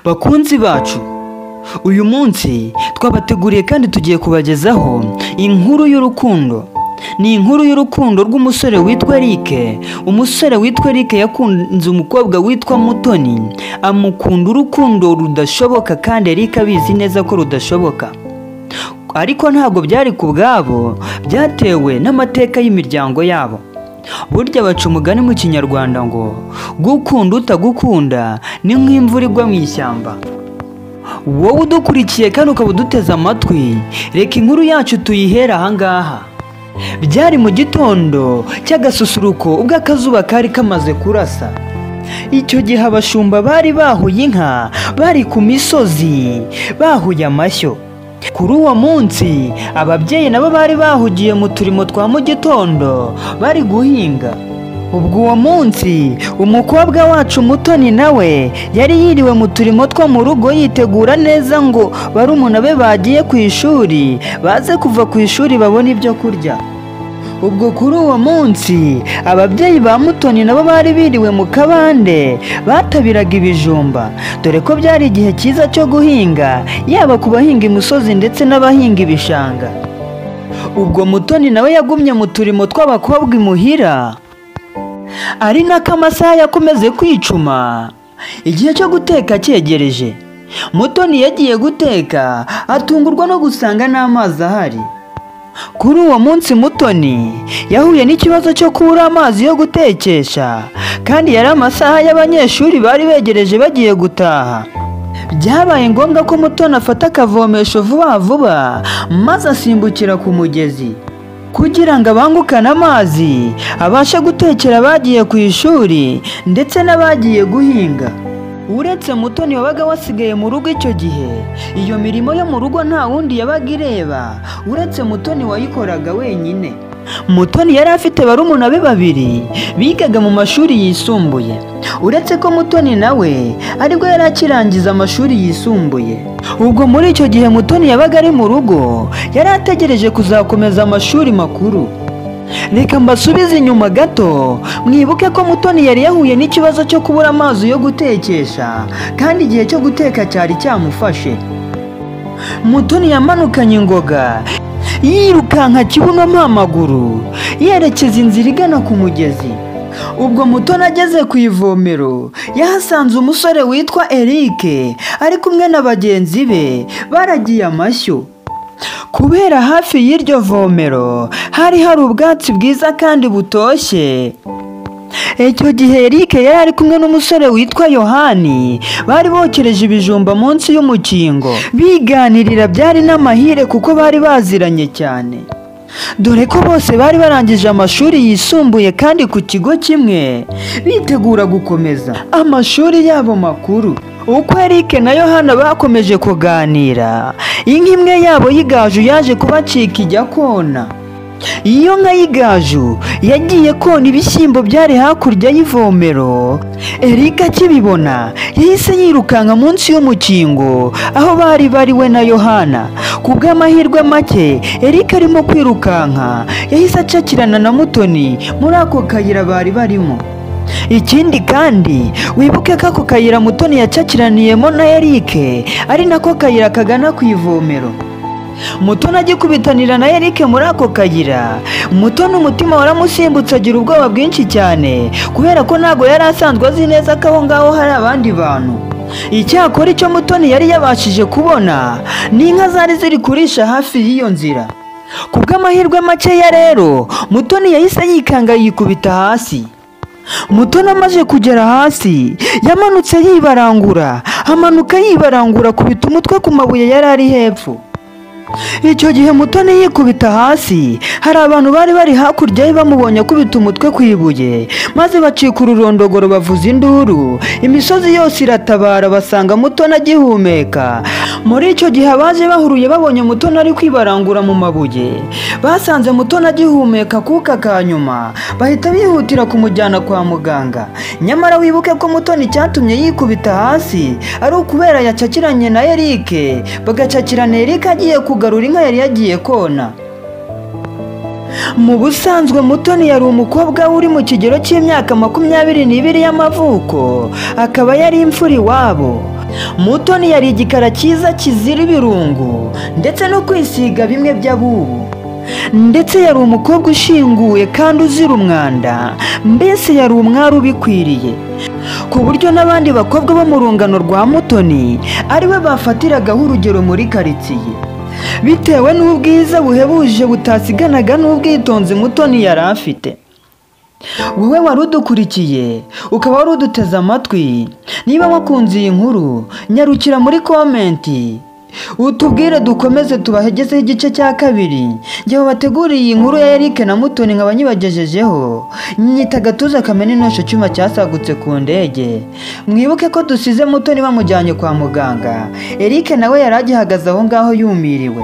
Bakunzi bacu, uyu munsi twabateguriye kandi tugiye kubagezaho inkuru y'urukundo. Ni inkuru y'urukundo rw'umusore witwa Eric. Umusore witwa Eric yakunze umukobwa witwa Mutoni, amukunda urukundo rudashoboka, kandi Eric abizi neza ko rudashoboka. Ariko ntabwo byari ku bwabo, byatewe n'amateka y'imiryango yabo. Burya baca umugani mu Kinyarwanda ngo gukunda utagukunda ni nk'imvura igwa mu ishyamba. Wowe udukurikiye kandi ukaba uduteze amatwi, reka inkuru yacu tuyihere aha ngaha. Byari mu gitondo cy'agasusuruko ubwo akazuba kari kamaze kurasa. Icyo gihe abashumba bari bahuye inka, bari ku misozi bahuye amashyo. Kuri uwo munsi ababyeyi nabo bari bahugiye mu turimo twa mu gitondo bari guhinga. Ubwo uwo munsi umukobwa wacu Mutoni nawe yari yiriwe mu turimo two mu rugo yitegura neza ngo barumuna be bagiye ku ishuri baze kuva ku ishuri babone ibyo kurya. Ubwo kuri uwo munsi ababyeyi ba Mutoni nabo bari biriwe mu kabande batabiraga ibijumba, dore ko byari igihe cyiza cyo guhinga, yaba ku bahinga imusozi ndetse n'abahinga ibishanga. Ubwo Mutoni nawe yagumye mu turimo tw'abakobwa imuhira, ari nako amasaha yakomeze kwicuma, igihe cyo guteka cyegereje. Mutoni yagiye guteka atungurwa no gusanga n'amazi ahari. Kuri uwo munsi Mutoni yahuye n'ikibazo cyo kubura amazi yo gutekesha, kandi yari amasaha y'abanyeshuri bari begereje bagiye gutaha. Byabaye ngombwa ko Mutoni afata akavomesho vuba vuba maze asimbukira ku mugezi kugira ngo abangukane amazi abashe gutekera abagiye ku ishuri ndetse n'abagiye guhinga. Uretse Mutoni wabaga wasigaye mu rugo icyo gihe, iyo mirimo yo mu rugo nta wundi yabaga ireba uretse Mutoni wayikoraga wenyine. Mutoni yari afite barumuna be babiri bigaga mu mashuri yisumbuye. Uretse ko Mutoni nawe aribwo yari akirangiza amashuri yisumbuye. Ubwo muri icyo gihe Mutoni yabaga ari mu rugo, yari ategereje kuzakomeza amashuri makuru. Reka mbasubize inyuma gato, mwibuke ko Mutoni yari yahuye n'ikibazo cyo kubura amazi yo gutekesha, kandi igihe cyo guteka cyari cyamufashe. Mutoni yamanukanye ingoga, yirukanka kibuno amaguru, yerekeza inzira igana ku mugezi. Ubwo Mutoni ageze ku ivomero, yahasanze umusore witwa Eric ari kumwe na bagenzi be baragiye amashyo. Kubera hafi y'iryo vomero hari hari ubwatsi bwiza kandi butoshye. Icyo gihe Eric yari ari kumwe n'umusore witwa Yohani, bari bokereje ibijumba munsi y'umukingo biganirira. Byari n'amahire kuko bari baziranye cyane, dore ko bose bari barangije amashuri yisumbuye kandi ku kigo kimwe, bitegura gukomeza amashuri yabo makuru. Uko Eric na Yohana bakomeje kuganira, inka imwe yabo y'igaju yaje kubacika ijya kona. Iyo nka y'igaju yagiye kona ibishyimbo byari hakurya y'ivomero. Eric akibibona yahise yirukanka munsi y'umukingo aho bari bari we na Yohana. Ku bw'amahirwe make Eric arimo kwirukanka yahise acakirana na Mutoni muri ako kayira bari barimo. Ikindi kandi wibuke ko ako kayira Mutoni yacakiraniyemo na Eric ari nako kayira kagana ku ivomero. Mutoni agikubitanira na Eric muri ako kayira, Mutoni umutima waramusimbutse agira ubwoba bwinshi cyane, kubera ko ntabwo yari asanzwe azi neza ko aho ngaho hari abandi bantu. Icyakora icyo Mutoni yari yabashije kubona ni inka zari ziri kurisha hafi y'iyo nzira. Ku bw'amahirwe makeya rero, Mutoni yahise yikanga yikubita hasi. Mutoni amaze kugera hasi yamanutse yibarangura, amanuka yibarangura akubita umutwe ku mabuye yari ari hepfo. Icyo gihe Mutoni yikubita hasi, hari abantu bari bari hakurya ye bamubonye akubita umutwe ku ibuye, maze bacika ururondogoro bavuza induru, imisozi yose iratabara basanga Mutoni agihumeka. Muri icyo gihe abaje bahuruye babonye Mutoni ari kwibarangura mu mabuye, basanze Mutoni agihumeka kuka ka nyuma, bahita bihutira kumujyana kwa muganga. Nyamara wibuke ko Mutoni cyatumye yikubita hasi ari ukubera yacakiranye na Eric, bagacakirana Eric agiye kugarura inka yari yagiye kona. Mu busanzwe Mutoni yari umukobwa uri mu kigero cy'imyaka 22 y'amavuko, akaba yari imfura iwabo. Mutoni yari igikara cyiza kizira ibirungo ndetse no kwisiga bimwe by'abubu, ndetse yari umukobwa ushinguye kandi uzira umwanda, mbese yari umwari ubikwiriye, ku buryo n'abandi bakobwa bo mu rungano rwa Mutoni ariwe bafatiragaho urugero muri karitsiye, bitewe n'ubwiza buhebuje butasiganaga n'ubwitonzi Mutoni yari afite. Wowe wari udukurikiye ukaba wari uduteze amatwi, niba wakunze iyi nkuru nyarukira muri komenti utubwire dukomeze tubahegezeho igice cya kabiri. Njye bateguriye iyi nkuru ya Eric na Mutoni nkaba nyibagejejeho, nyita agatuza kamena inosho cyuma cyasagutse ku ndege. Mwibuke ko dusize Mutoni bamujyanye kwa muganga, Eric nawe yari agihagaze aho ngaho yumiriwe.